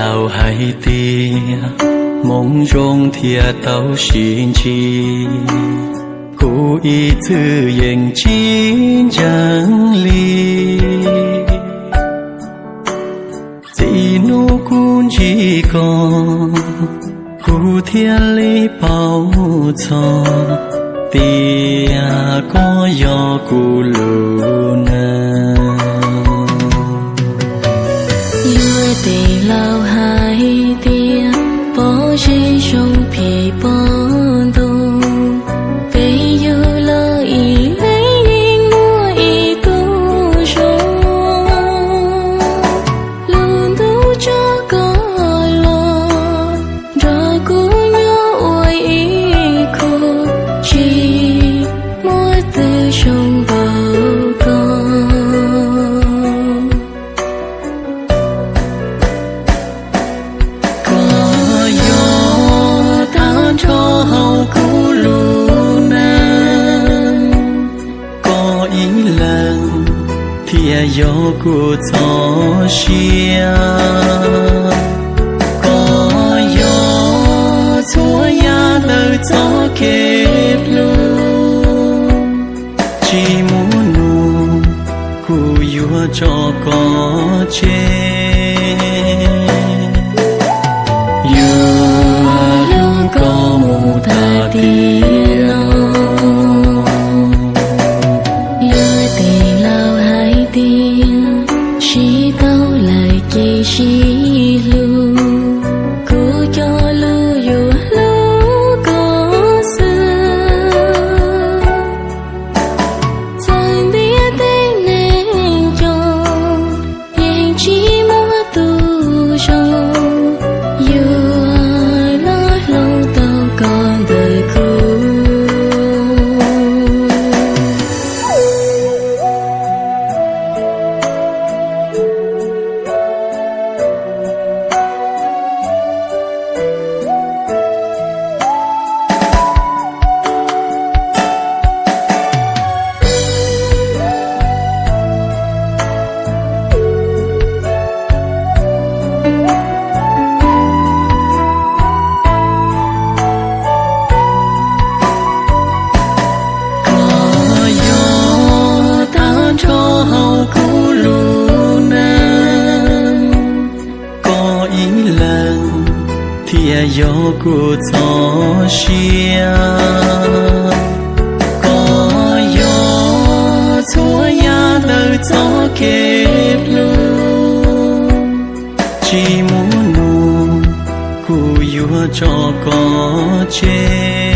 Laug hais tias hmoov zoo thiaj tau sib ntsib, kuv ib txwm yeej tsis ntseeg li. Txij hnub kuv ntsib koj, kuv thiaj li paub txog tias koj yog kuv lub neej. Yog tej laus hais tias pob zeb zoo phem pob ntoo, peb yug los ib leeg yeej muaj ib tug zoo. Lub ntuj tso koj los nrog kuv nyob ua ib khub, tsis muaj twg zoo npaum koj. Koj yog tag nrho hauv kuv lub neej, koj ib leeg thiaj yog kuv txoj sia. Koj yog txhua yam ntawm txoj kev hlub, tsis muaj nub kuv yuav tso koj tseg. Yuav hlub koj mus tag tiam no. Yog tej laus hais tias sib tau lawm ces sib hlub, kuv cog lus yuav hlub koj xwb. Txawm ntiaj teb neeg coob, yeej tsis muaj tus zoo, yuav los hloov tau koj ntawm kuv. Koj yog tag nrho hauv kuv lub neej, koj ib leeg thiaj yog kuv txoj sia. Koj yog txhua yam ntawm txoj kev hlub, tsis muaj nub kuv yuav tso koj tseg.